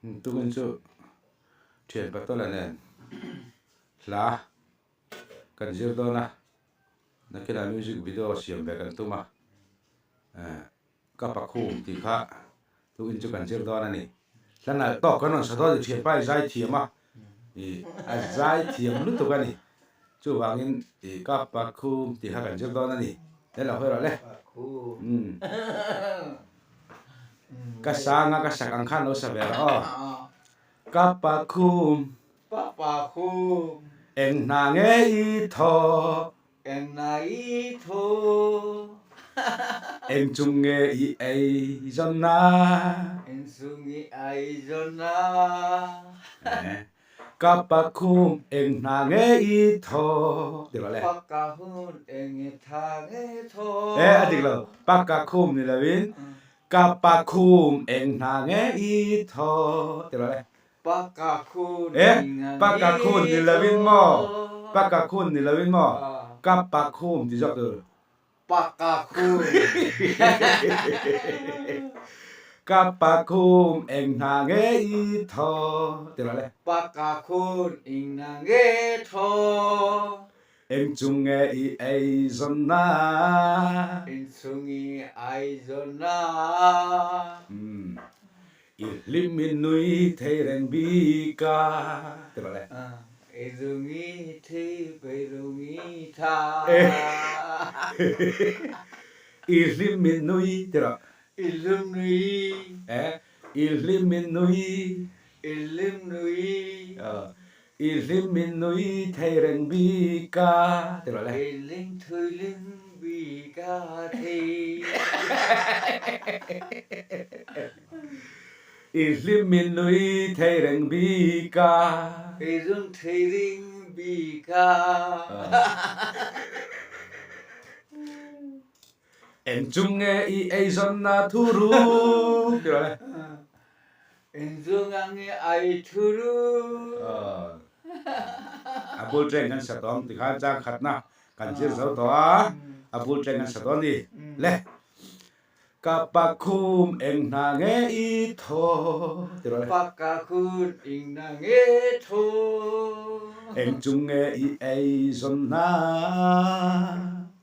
Tukin chu thian Patawla nen hla kan zir dawn a, nakinah music video siam ve kan tum a, ka pakhum tih kha tukin chu kan zir dawn a ni. Hla nalh tawk kan rawn sa dawn a ni, thianpa i zai thiam a, ih a zai thiam lutuk a ni. Chuvangin ih ka pakhum tih kha kan zir dawn a ni. Hei lo hawi rawh le. Umm. Ka sanga ka sak ang khan lo sa ve rawh aw. Ka pakhum. Ka pakhum. Eng hna nge i thaw. Eng hna i thaw. Eng chung nge i ei zawn na. Eng chung i ei zawn na. Ka pakhum eng hna nge i thaw ti rawh le. Pakakhum eng tha nge thaw. Eh a dik lo, pakakhum ni lovin ka pakhum eng hna nge i thaw ti rawh le. Pakakhum Eh eng hna nge pakakhum ni lovin maw, pakakhum ni lovin maw, ka pakhum ti zawk tur. Pakakhum. Ka pakhum eng hna nge i thaw ti rawh le. Pakakhum eng hna nge thaw. Eng chung nge i ei zawn na. Eng chung i ei zawn na. I hlim i nui thei reng bik a ti rawh le. I lungi thi bei lungi tha. I hlim i nui ti rawh. I hlim nui. Eh i hlim i nui. I hlim nui. I hlim i nui thei reng bik a ti rawh le. I hlim thui ling bik a thei. I hlim i nui thei reng bik a. I hlim thei reng bik a. Eng chung nge i eizawnna thu ru ti rawh le. Eng chung a nge ei thu ru. A bul teng kan sa tawng tikhan chang khatna kan zir zo tawh a, a bul teng kan sa dawn ni le. Ka pakhum eng hna nge i thaw ti rawh le. Pakhum eng hna nge thaw. Eng chung nge i ei zawn hna.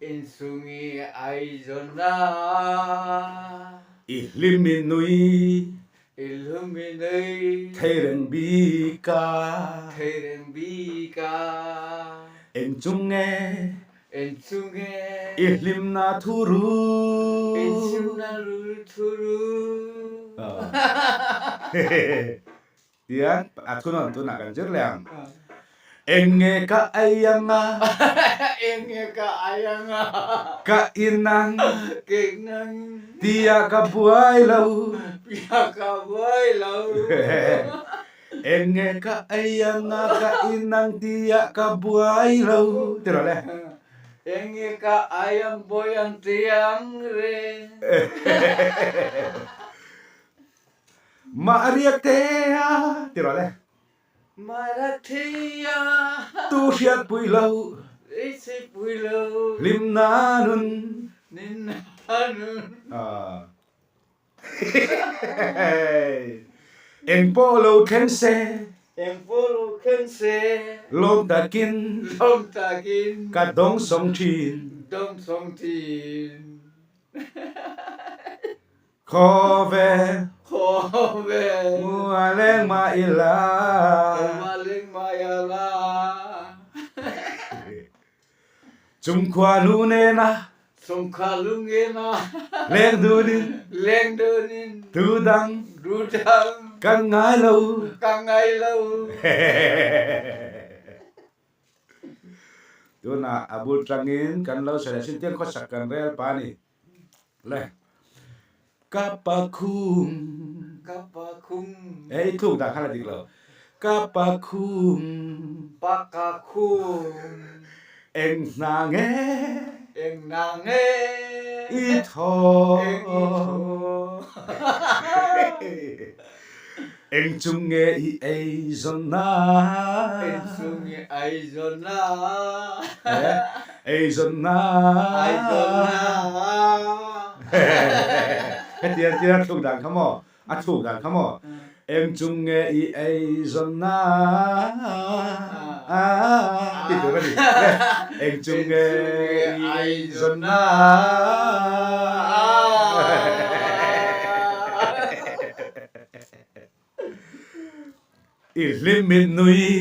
Eng chung i ei zawn hna. I hlim i nui. I hlim i nui. Thei reng bik a. Thei reng bik a. Eng chung nge. Eng chung nge. I hlimna thu ru. I hlimna thu ru. Tian a thunawn tunah kan zir leh ang. Eng nge ka ei anga. Eng nge ka ei anga. Ka inang. Ka inang. Tia ka buai lo. Tia ka buai lo. Eng nge ka ei anga ka inang tia ka buai lo ti rawh le. Eng nge ka ei ang buai ang tiang re. Mahriaktea ti rawh le. Mahriaktea. Tu hriat pui lo. Hriat pui lo. Hlimna nun. Hlimna nun. Eng pawh lo thleng se. Eng pawh lo thleng se. Lawm takin. Lawm takin. Ka dawng sawng thin. Dawng sawng thin. Khawvel. Khawvel. Mua leng mah ila. Mua leng mah ila. Chungkhua lu nena. Chungkhua lu nena. Leng dunin. Leng dunin. Tu dang. Tu dang. Kan ngai lo. Kan ngai lo. Tunah a bul tangin kan lo sawi leh sin tiang khawsak kan rel pa ni. Le. Ka pakhum. Ka pakhum. E i thluk dah kha la dik lo. Ka pakhum. Pakakhum. Eng hna nge. Eng hna nge. I thaw. Eng i thaw. Eng chung nge i ei zawn na? Eng chung nge ei zawn na? Ei zawn na. Ei zawn na. Hetiang tia thluk dan kha maw? A thluk dan kha maw? Eng chung nge i ei zawn na ti tur a ni. Le, eng chung nge i ei zawn na. I hlim i nui.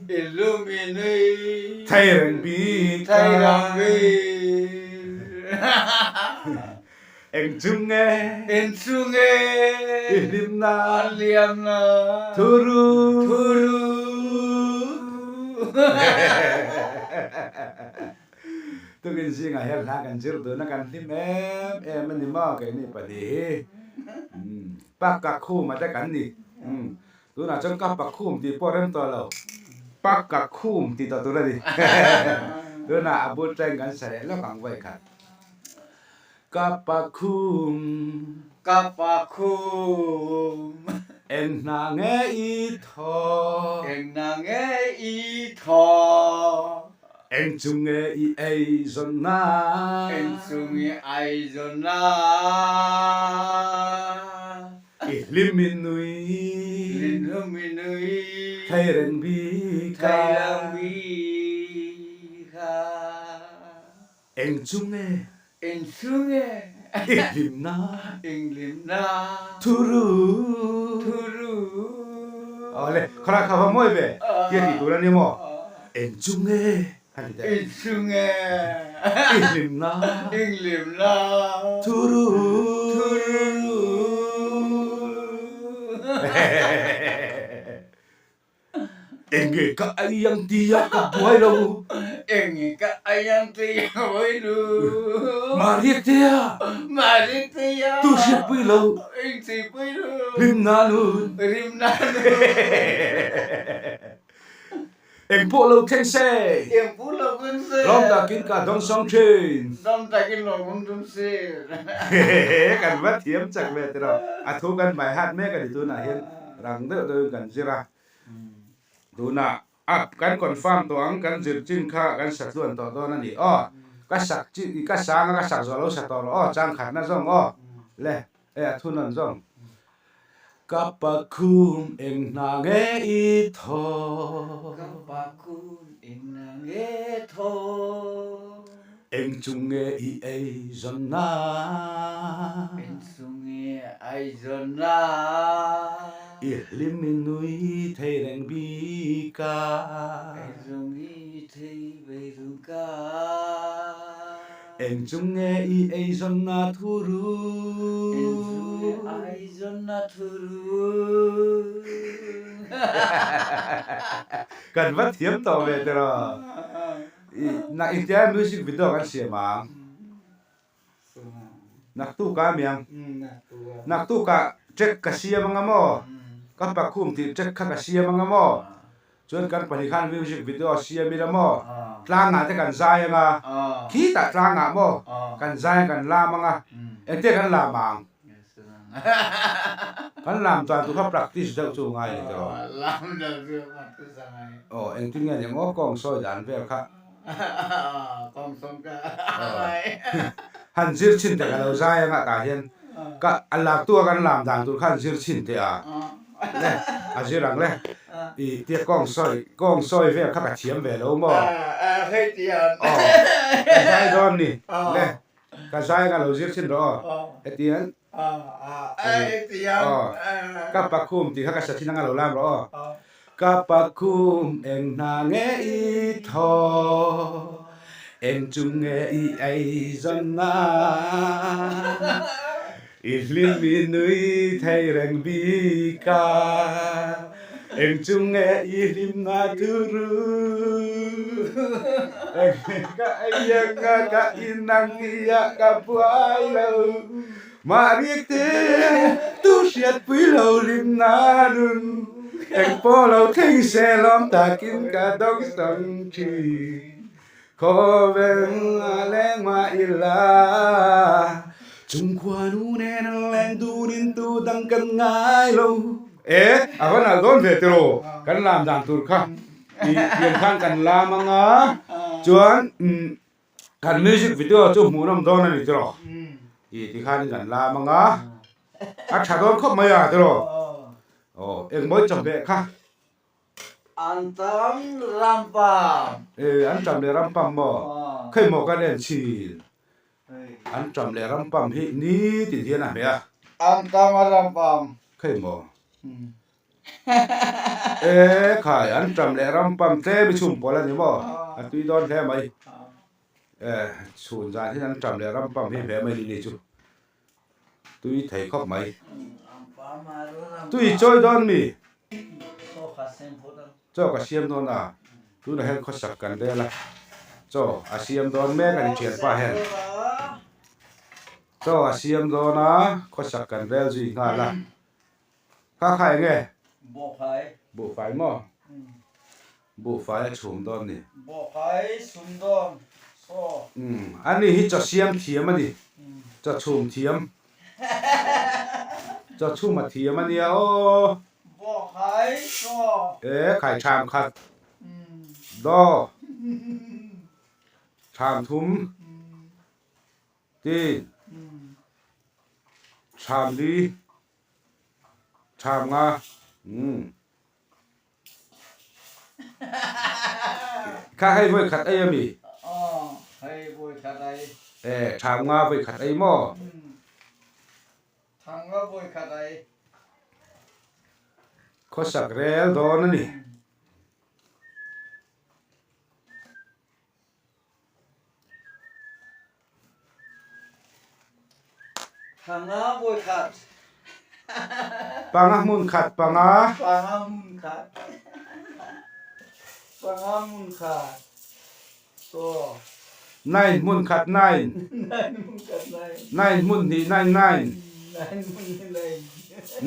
I hlum i nui. Thei reng bik a. Thei reng bik. Eng chung nge. Eng chung nge. I hlim na. An liam na. Thuru. Thuru. Tukin zingah hian hla kan zir dun a kan hlim em em a ni maw keini pahnih hi. Pakka khum a te kan ni. Tunah chuan ka pakhum tih pawh rem tawh lo. Pakka khum tih tawh tur a ni. Tunah a bul teng kan sa leh lawk ang vawi khat. Ka pakhum. Ka pakhum. Eng hna nge i thaw. Eng hna nge i thaw. Eng chu nge i ei zawn a? Eng chu nge ei zawn a? I hlim i nui. I hlim i nui. Thei reng bik a. Thei reng bik a. Eng chu nge? Eng chu nge? I hlimna. I hlimna. Thuru. Thuru. Awle, khawlai kha va mawi ve. Tia tih tur a ni maw? Eng chu nge? Han ti teh. Eng chu nge? I hlimna. I hlimna. Thuru. Thuru. Enge ka ei ang tia ka buai lo. Enge ka ei ang tia ka buai lo. Maritea. Maritea. Tu hriatpui lo. Eng hriatpui lo. Rimna nun. Rimna nun. Eng pawh lo thleng se. Eng pawh lo thleng se. Lawm takin ka dawng sawng thin. Lawm takin lo dawng sawng thin. Kan va thiam chak ve tiraw. A thu kan hmai hat mek a ni tunah hian rang deuh deuhin kan zir a. Tunah up kan confirm tawh ang kan zir chin kha kan sa tluan tawh dawn a ni aw. Ka sak chin ka sang a ka sak zawh lo sa tawh rawh aw chang khatna zawng aw le. E a thunawn zawng. Ka pakhum eng hna nge i thaw? Ka pakhum eng hna nge thaw? Eng chung nge i ei zawn na? Eng chung nge ei zawn na? I hlim i nui thei reng bik a. Eng chung nge thei vei reng a? Eng chung nge i eizawnna thu ru? Eng chung nge eizawnna thu ru? Kan va thiam tawh ve tiraw? Na intia music video kan siam ang. Naktuk a miang. Naktuk ah track ka siam anga maw? Ka pakhum tih track kha ka siam anga maw? Chuan kan pahnih khan music video siam ila maw? Tlangah te kan zai anga, khitah tlangah maw kan zai a kan lam anga, engtia kan lam ang? Kan lam tan tur kha practice deuh chu ngai ni tawh. Aw engtin nge ni ang aw kawng sawi dan vel kha. Han zir chhin teh ka lo zai anga tah hian ka a laktu a kan lam dan tur kha han zir chhin teh a le a zir ang le i tia kawng sawi kawng sawi vel kha ka thiam ve lo maw aw ka zai dawn ni le ka zai anga lo zir chhin rawh aw hetiang aw ka pakhum tih kha ka sa thin anga lo lam rawh aw Ka pakhum eng hna nge i thaw, eng chu nge i eizawn a, i hlim i nui thei reng bik a, eng chu nge i hlimna thuru, eng ka ei anga ka inang tia ka buai lo. Mahni te tu hriatpui lo limna nun eng pawh lo thleng se lawm takin ka dawng sawng thin. Khawvel a leng mah ila chungkhua nu nen an leng dunin tu dang kan ngai lo. E, a va nalh dawn ve tiraw kan lam dan tur kha i pian khan kan lam anga chuan Kan music video chu hmuhnawm dawn a ni tiraw? Tih ti khanin kan lam ang a. A tha dawn khawp mai a tiraw? Aw, engmawi chawhmeh kha. An tam rampam. E, an tam leh rampam maw? Khei maw kan en chin. An tam leh rampam hi nitin hian a hmeh a. An tam a rampam. Khei maw? E, khai, an tam leh rampam tlem i chhum pawl a ni maw? A tui dawn hle mai. E, chhun zan hian an tam leh rampam hi hmeh mai ni ni chu. Tui thei khawp mai. Tui chawi dawn mi? Chaw ka siam dawn a, tunah hian khawsak kan rel a, chaw a siam dawn mek a ni thianpa hian. Chaw a siam dawn a, khawsak kan rel zui nghal a. Kha kha eng nge? Buhfai. Buhfai maw? Buhfai a chhum dawn ni. Buhfai chhum dawn saw. Umm ani hi chaw siam thiam a ni. Chaw chhum thiam. Chaw chhum a thiam a nia aw. Buhfai saw. E khai tham khat. Daw. Tham thum. Tin. Tham li. Tham nga. Umm. Kha hei vawi khat ei a mi? Aw, hei vawi khat ei. E, tham nga vawi khat ei maw? Tham nga vawi khat ei. Khawsak rel dawn a ni. Panga vawi khat. Panga hmun khat panga. Panga hmun khat. Panga hmun khat. So. Nine hmun khat nine. Nine hmun khat nine. Nine hmun hnih nine nine. Nine hmun hnih nine.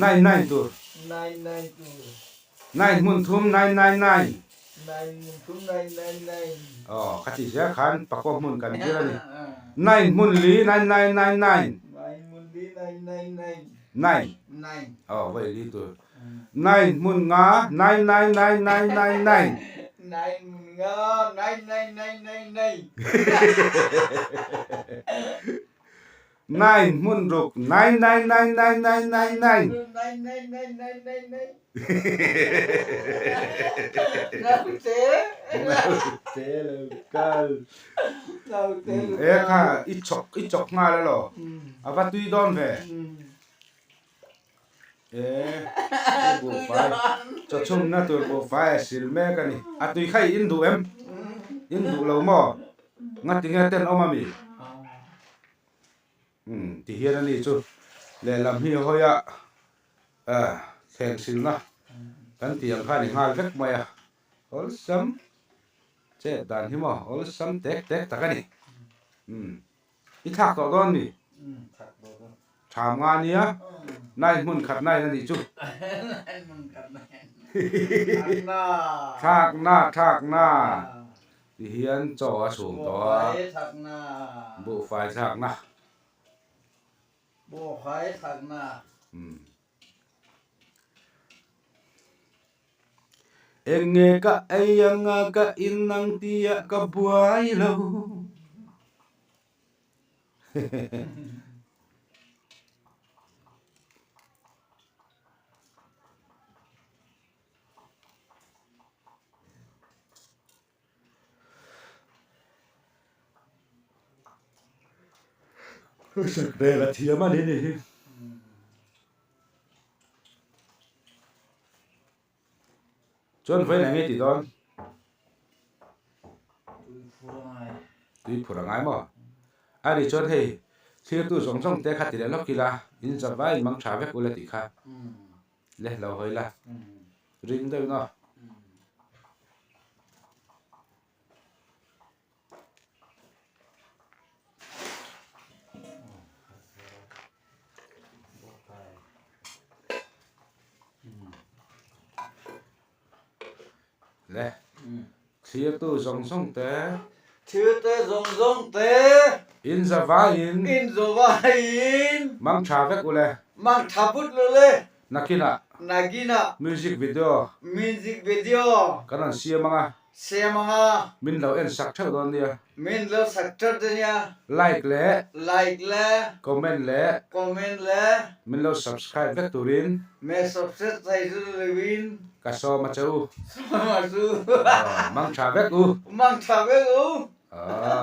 Nine nine tur. Nine nine tur. Nine hmun thum nine nine nine. Nine hmun thum nine nine nine. Aw kha ti zel khan pakua hmun kan tir a ni. Nine hmun li nine nine nine nine. Nine hmun li nine nine nine. Nine. Nine. Aw vawi li tur. Nine hmun nga nine nine nine nine nine nine. Nine hmun nga nine nine nine nine nine. Nine hmun ruk nine nine nine nine nine nine nine. Nine nine nine nine nine nine. Naute. Naute lo kal. Naute lo E kha i chawk i chawk nghal alo. A va tui dawn ve. E buhfai chawchhumna tur buhfai a sil mek a ni. A tui kha i in duh em? In duh lo maw? Ngatinge ten awm a mi? Umm ti hian a ni chu lehlam hi hawi a thleng silna kan tih ang khan i nghal vek mai a, awlsam chet dan hi maw awlsam tek tek tak a ni. Umm i thlak tawh dawn mi? Tham nga nia nine hmun khat nine a nih chu. Thlak na thlak na. Ti hian chaw a chhum tawh a, buhfai thlakna. Buhfai thlakna. Eng nge ka ei anga ka in ang tia ka buai lo. Sak vel a thiam a ni ni hi. Chuan vawiin eng nge tih dawn? Tui phur a ngai maw? A nih chuan hei thirtu zawng zawng te kha ti leh lawk ila in zavai in mang tha vek ula tih kha. Le lo hawi la ring deuh in aw. Le thirtu zawng zawng te. Thirte zawng zawng te. In zavaiin. In zavaiin. Mang tha vek ule. Mang tha put lo le. Nakinah. Nakinah. Music video. Music video. Kan rawn siam ang a. Siam anga. Min lo en sak theuh dawn nia. Min lo sak theuh dawn nia. Like leh. Like leh. Comment leh. Comment leh. Min lo subscribe vek turin. Me subscribe thei chu turin. Ka sawm a che u. Sawm a chu. Mang tha vek u. Mang tha vek u. Aw.